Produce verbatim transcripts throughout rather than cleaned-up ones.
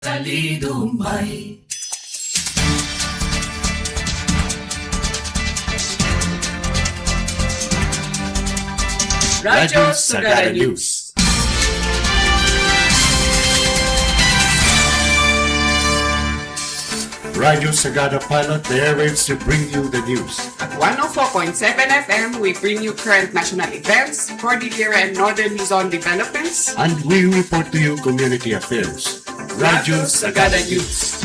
Talidumay. Radyo Sagada News. Radio Sagada Pilot, the airwaves to bring you the news. At one oh four point seven F M, we bring you current national events, Cordillera and Northern Luzon developments. And we report to you community affairs. Radyo Sagada News.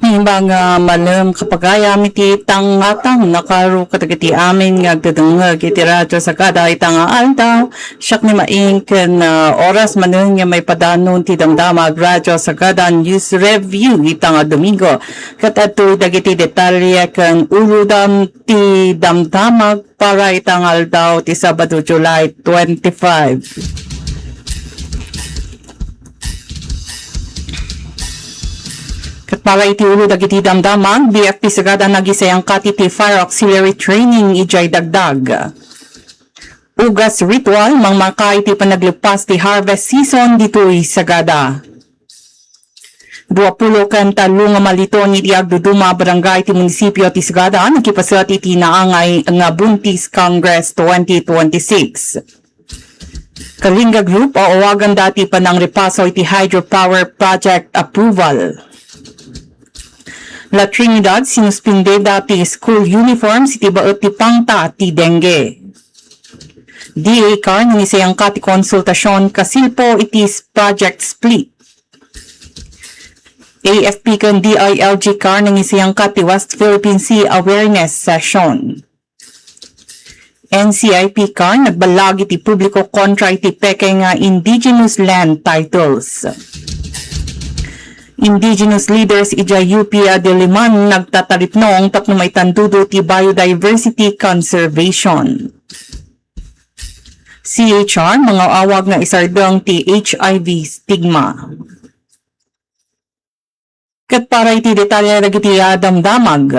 Imbag nga malem kapagayam iti tangatang, nakaro kadagiti amin nga agdedengngeg iti Radyo Sagada ita nga aldaw. Siak ni Maing ken, ah, oras manen nga maipadanon ti damdamag Radyo Sagada News Review ita nga Domingo. Ket adtoy dagiti detalye ken ulodan ti damdamag para ita nga aldaw ti Sabado, July twenty-five. Ket para iti ulo dagiti damdamag, B F P Sagada nagisayangkat iti Fire Auxiliary Training idiay Dagdag. Ugas ritual, mangmangka iti panaglepas ti harvest season ditoy Sagada. Duapulo ken tallo nga maliton iti agduduma a barangay ti munisipio ti Sagada nakipaset iti naangay nga Buntis Congress twenty twenty-six. Kalinga Group, aawaganda ti panangrepaso iti hydropower project approval. La Trinidad, sinuspindeda ti school uniforms iti baet ti pangta ti dengue. D A CAR nangisayangka ti konsultasion kasilpo iti s-, Project Split. A F P ken D I L G CAR nangisayangka ti West Philippine Sea Awareness Session. N C I P CAR nagballag iti publiko kontra iti peke nga indigenous land titles. Indigenous leaders idiay U P a Diliman nagtataripnong tapno maitandudo ti biodiversity conservation. C H R, mangaw-awag nga isardeng ti H I V stigma. Ket para iti detalye dagiti, ah, damdamag.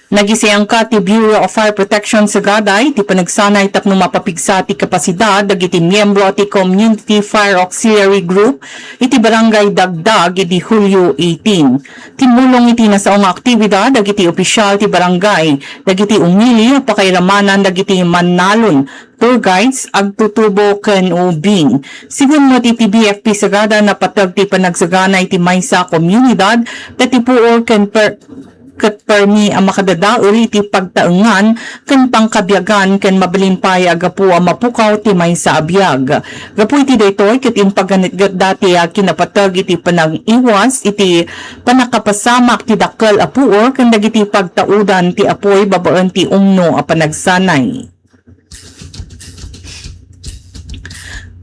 Nagisayangka ti Bureau of Fire Protection Sagada iti panagsanay tapno mapapigsa ti kapasidad dagiti miyembro ti Community Fire Auxiliary Group iti Barangay Dagdag idi Hulyo eighteen. Timmulong iti nasao nga aktibidad dagiti opisyal ti barangay, dagiti umili a pakairamanan dagiti mannalon, tour guides, agtutubo ken ubing. Sigun met iti B F P Sagada, napateg ti panagsagana iti maysa a komunidad, ta ti puor ken per-, ket permi a makadadael iti pagtaengan ken pangkabiagan ken mabalin pay a gapu a mapukaw ti maysa a biag. Gapu iti daytoy ket impaganetgetda ti, ah, kinapateg iti panag-iwas iti pannakapasamak ti dakkel a puor ken dagiti pagtaudan ti apuy babaen ti umno a panagsanay.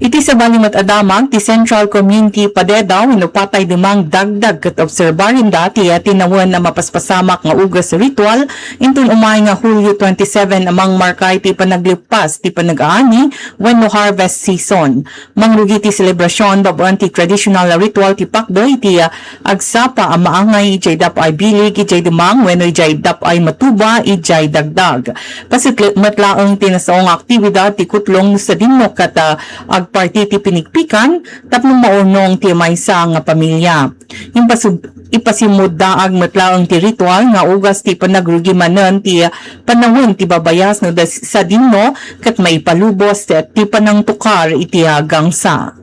Iti sabali met a damag, ti Central Community Padeda wenno Patay Demang Dagdag ket obserbarenda ti tinawen a mapaspasamak nga ugas ritual inton umay nga Hulyo twenty-seven a mangmarka iti panaglepas ti panag-aani wenno harvest season. Mangrugi ti selebrasion babaen ti traditional a ritual ti pakdo iti, ah, agsapa a maangay idiay dap-ay bilig idiay Demang wenno idiay dap-ay matuba idiay Dagdag. Paset-, met laeng ti nasao nga aktibidad ti kutlong no sadino ket, ah, agparti ti pinikpikan tapno maurnong ti maysa nga pamilia. Impasud-, ipasimuddaag met laeng ti ritual nga ugas ti panagrugi manen ti panawen ti babayas no da-, sadino ket maipalubos ti, ti panangtukar iti, ah, gangsa.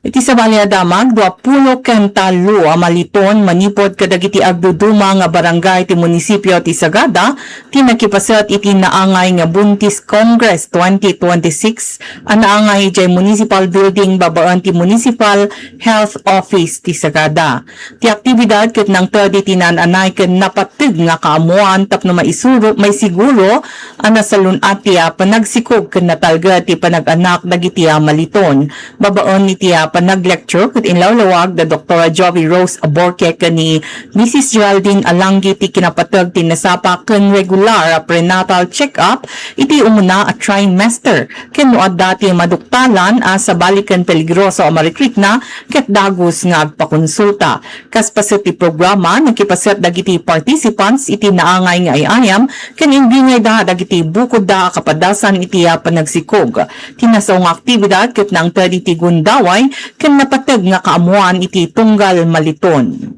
Iti sabali a damag, dua pulo ken tallo a maliton manipud kadagiti agduduma nga barangay ti munisipio ti Sagada ti nakipaset iti naangay nga Buntis Congress twenty twenty-six a naangay idiay Municipal Building babaen ti Municipal Health Office ti Sagada. Ti aktibidad ket nangted iti naan-anay ken napateg nga kaammoan tapno maisuro, maisiguro a nasalun-at ti, ah, panagsikog ken natalged ti panag-anak dagiti, ah, maliton. Babaen iti, ah, panaglecture ket inlawlawag da Doktora Jovi Rose Aborque ken ni Missus Geraldine Alanggi ti kinapateg ti nasapa ken regular a prenatal check-up iti umuna a trimester ken no adda ti maduktalan a sabali ken peligroso a marikritna ket dagus nga agpakonsulta. Kas paset ti programa, nakipaset dagiti participants iti naangay nga ay-ayam ken imbingayda dagiti bukodda a kapadasan iti, ah, panagsikog. Ti nasao nga aktibidad ket nangted iti gundaway ken napateg nga kaammoan iti tunggal maliton.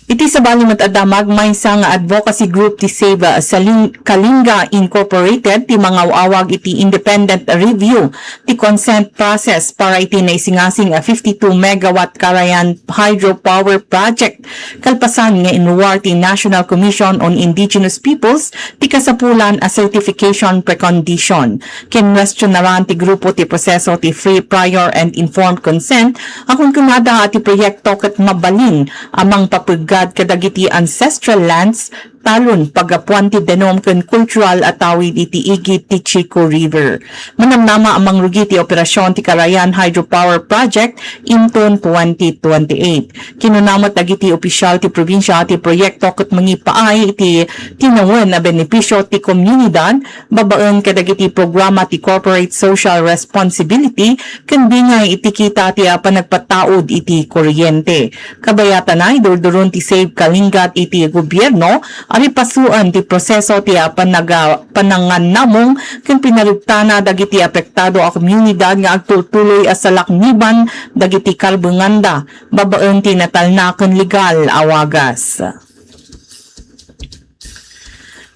Iti sabali met a damag, maysa nga advocacy group ti Save, uh, Saling-, Kalinga Incorporated ti mangaw-awag iti independent review ti consent process para iti naisingasing a fifty-two megawatt Carayan Hydropower Project kalpasan nga inruar ti National Commission on Indigenous Peoples ti kasapulan a certification precondition. Kinwestiyonaran ti grupo ti proseso ti free, prior, and informed consent a kunkunada a ti proyekto ket mabalin a mangpapeggad kadagiti ancestral lands, talon, paggapuan ti danum ken kultural a tawid iti igid ti Chico River. Manamnama a mangrugi ti operasyon ti Carayan Hydropower Project inton twenty twenty-eight. Kinuna met dagiti opisyal ti probinsia ti proyekto ket mangipaay iti tinawen a benepisio ti komunidad babaen kadagiti programa ti corporate social responsibility ken bingay iti kita ti, ah, panagpataud iti kuryente. Kabayatana, idurduron ti Save Kalinga iti gobierno a ripasoen ti proseso ti, ah, panaga-, panangannamong ken pinaregtana dagiti apektado a komunidad nga agtultuloy a salakniban dagiti karbenganda babaen ti natalna ken legal a wagas.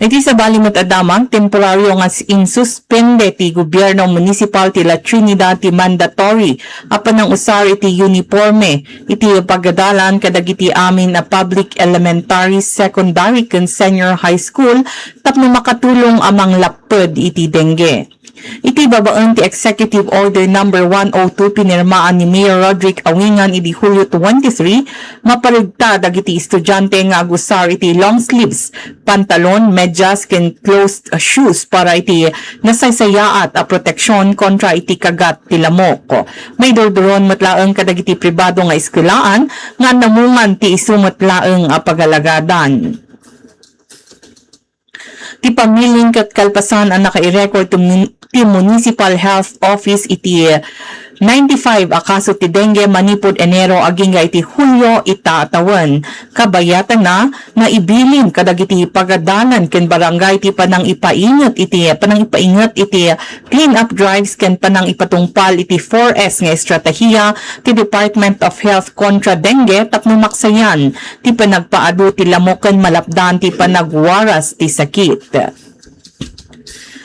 Iti sabali met a damag, temporario nga s-, insuspende ti gobierno municipal ti La Trinidad ti mandatory a panangusar iti uniporme iti pagadalan kadagiti amin a public elementary, secondary, ken senior high school tapno makatulong a manglapped iti dengue. Iti babaen ti Executive Order Number one oh two, pinirmaan ni Mayor Roderick Awingan idi Hulyo twenty-three, maparegta dagiti estudiante nga agusar iti long sleeves, pantalon, medyas, ken closed shoes para iti nasaysayaat a proteksyon kontra iti kagat ti lamok. Maidurduron met laeng kadagiti pribado nga eskuelaan nga annamungan ti isu met laeng a pagalagadan. Ti pamiling ket kalpasan a nakairecord ti mun-, ti Municipal Health Office iti ninety-five a kaso ti dengue manipud Enero agingga iti Hulyo ita a tawen. Kabayatanna, naibilin kadagiti pagadalan ken barangay ti panangipainget iti, panangipainget iti clean-up drives ken panangipatungpal iti four S nga estratehiya ti Department of Health kontra dengue tapno maksayan ti panagpaadu ti lamok ken malapdan ti panagwaras ti sakit.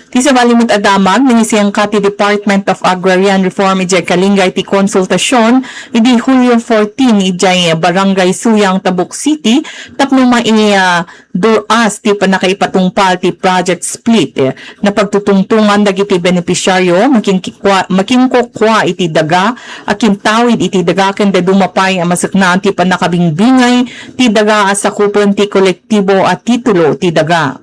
Ti sabali met a damag, nangisengka ti Department of Agrarian Reform idiay Kalinga iti konsultasion idi Hulyo fourteen idiay Barangay Suyang, Tabuk City, tapno mai-, ah, dur-as ti pannakaipatungpal ti Project Split. Napagtutungtongan dagiti benepisyaryo, makinkikua-, makinkukua iti daga, akintawid iti daga ken dadduma pay a maseknaan ti pannakabingbingay ti daga a sakupen ti kolektibo a titulo ti daga.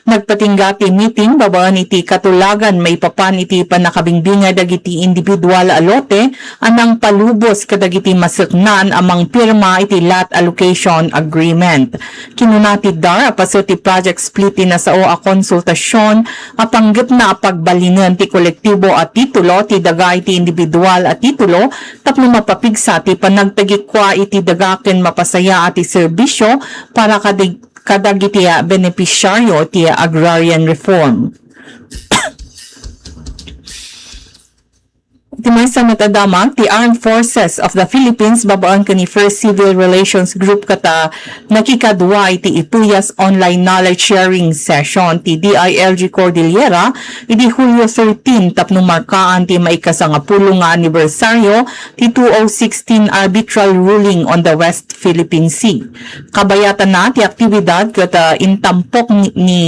Nagpatingga ti meeting babaen iti katulagan maipapan iti pannakabingbingay dagiti individual a lote a nangpalubos kadagiti maseknaan a mangpirma iti Lot Allocation Agreement. Kinuna ti DAR a paset ti Project Split ti nasao a konsultasion a panggepna a pagbalinen ti kolektibo a titulo ti daga iti individual a titulo tapno mapapigsa ti panagtagikua iti daga ken mapasayaat ti serbisio para kadi-, kadagiti, ah, benepisyaryo ti agrarian reform. Ti maysa met a damag, ti Armed Forces of the Philippines babaen ken ni First Civil Relations Group ket nakikadua iti Ipuyas Online Knowledge Sharing Session ti D I L G Cordillera idi Hulio thirteen tapno markaan ti maikasangapulo nga anibersaryo ti two oh sixteen arbitral ruling on the West Philippine Sea. Kabayatanna ti aktibidad ket, ah, intampok ni, ni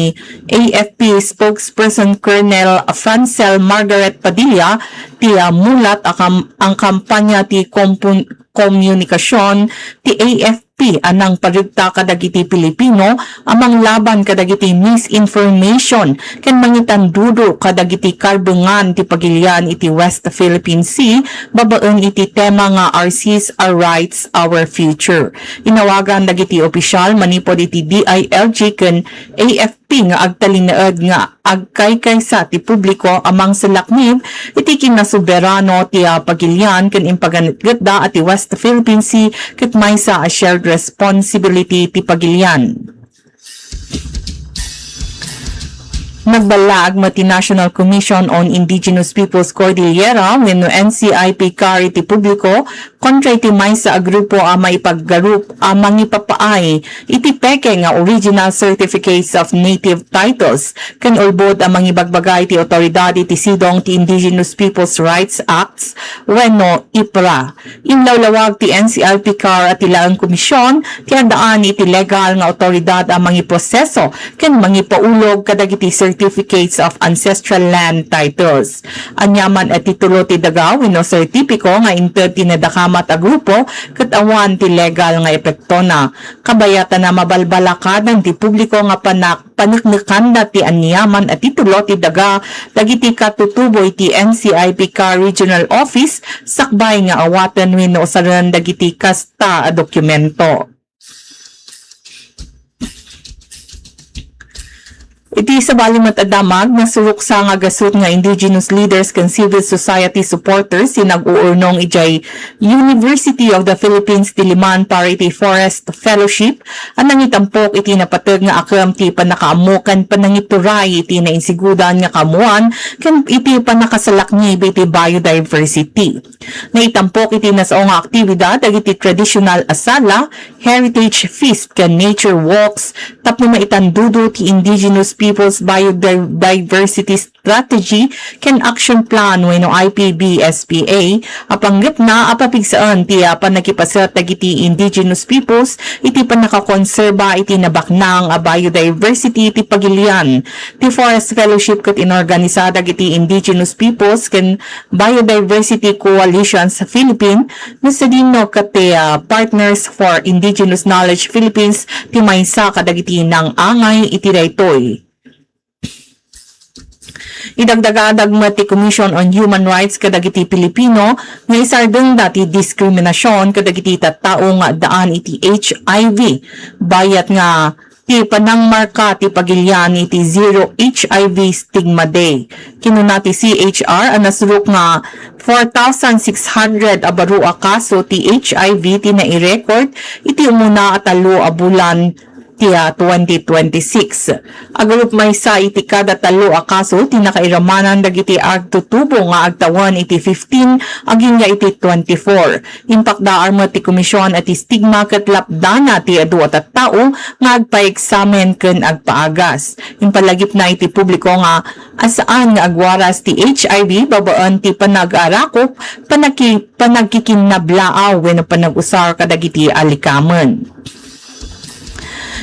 A F P spokesperson Colonel Francel Margaret Padilla ti, ah, mulat a kam-, ang kampanya ti kompun-, komunikasion ti A F P a nangparegta kadagiti Pilipino a manglaban kadagiti misinformation ken mangitandudo kadagiti karbengan ti pagilian iti West Philippine Sea babaen iti tema nga Our Seas, Our Rights, Our Future. Inawagan dagiti opisyal manipud iti D I L G ken A F P nga agtalinaed nga agkaykaysa ti publiko a mangsalaknib iti kinasoberano ti, ah, pagilian ken impaganetgetda a ti West Philippine Sea ket maysa a shared responsibility ti pagilian. Nagballaag met ti National Commission on Indigenous Peoples Cordillera wenno N C I P CAR iti publiko kontra iti maysa a grupo a maipaggarup a mangipapaay iti peke nga original certificates of native titles ken ulbod a mangibagbaga iti awtoridad iti sidong ti Indigenous Peoples' Rights Acts wenno IPRA. Inlawlawag ti N C I P CAR a ti laeng komisyon ti addaan iti legal nga awtoridad a mangiproseso ken mangipaulog kadagiti certificates of ancestral land titles. Aniaman a titulo ti daga wenno sertipiko nga inted ti nadakamat a grupo ket awan ti legal nga epektona. Kabayatanna, mabalbalakadan ti publiko nga panak-, paneknekanda ti aniaman a titulo ti daga dagiti katutubo iti N C I P CAR Regional Office sakbay nga awaten wenno usaren dagiti kasta a dokumento. Iti sabali met a damag, nasurok sa nga gasut nga indigenous leaders ken civil society supporters ti nag-uurnong idiay University of the Philippines Diliman para iti Forest Fellowship a nangitampok iti napateg nga akem ti pannakaammo ken panangituray iti nainsigudan nga kaammuan ken iti pannakasalaknib iti biodiversity. Naitampok iti nasao nga aktibidad dagiti traditional a sala, heritage feast ken nature walks tapno maitandudo ti indigenous peoples biodiversity strategy ken action plan wenno I P B S P A a panggepna a papigsaen ti, ah, pannakipaset dagiti indigenous peoples iti pannakakonserba iti nabaknang a biodiversity ti pagilian. Ti Forest Fellowship ket inorganisa dagiti indigenous peoples ken Biodiversity Coalition sa Philippine, no sadino ket ti, ah, Partners for Indigenous Knowledge Philippines ti maysa kadagiti nang-angay iti daytoy. Idagdagadag met ti Commission on Human Rights kadagiti Pilipino nga isardengda ti diskriminasyon kadagiti tattao nga addaan iti H I V, bayat nga ti panangmarka ti pagilian iti Zero H I V Stigma Day. Kinuna ti C H R a nasurok nga four thousand six hundred a baro a kaso ti H I V ti nairecord iti umuna a tallo a bulan ti, ah, twenty twenty-six. Agarup maysa iti kada tallo a kaso ti nakairamanan dagiti agtutubo nga agtawen iti fifteen agingga iti twenty-four. Impakdaar met ti komisyon a ti stigma ket lapdana ti adu a tattao nga agpaeksamen ken agpaagas. Impalagipna iti publiko nga a saan nga agwaras ti H I V babaen ti panagarakop, panaki-, panagkikinnablaaw wenno panagusar kadagiti alikamen.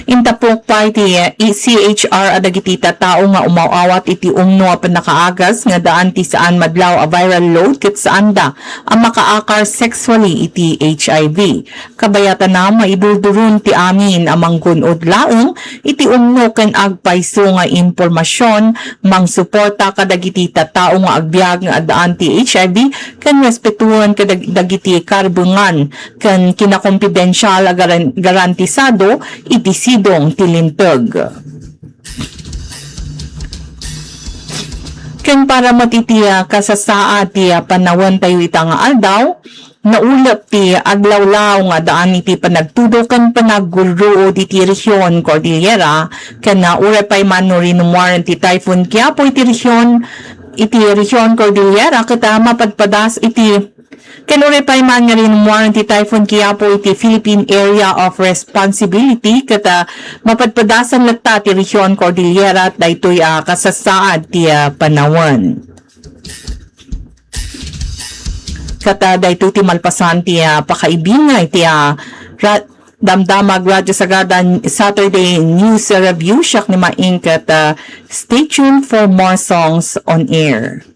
Intapok pay ti C H R a dagiti tattao nga umaw-awat iti umno a pannakaagas nga daan ti saan madlaw a viral load ket saanda a makaakar sexually iti H I V. Kabayatanna, maidurduron ti amin a manggun-od laeng iti umno ken agpayso nga impormasion, mangsuporta kadagiti tattao nga agbiag nga addaan ti H I V ken respetuen kadag-, dagiti karbengan ken kinakompidensial a garan-, garantisado iti sidong ti linteg. Ken para met iti, ah, kasasaad ti, ah, pannawentayo ita nga aldaw, naulep ti aglawlaw nga daan iti panagtudo ken panagguruod iti rehion Cordillera, ken, ah, uray pay man no rinummuaren ti Typhoon Qiapo iti rehion, iti Region Cordillera ket, ah, mapadpadas iti ken uray pay man nga rinummuar ti Typhoon Kiapo iti Philippine Area of Responsibility ket, ah, mapadpadasan latta ti Region Cordillera daytoy a kasasaad ti, ah, panawen. Ket, ah, daytoy ti malpasan ti, ah, pakaibingay ti, ah, ra-, Damdamag Radyo Sagada Saturday News Review. Siak ni Maing ket, ah, stay tuned for more songs on air.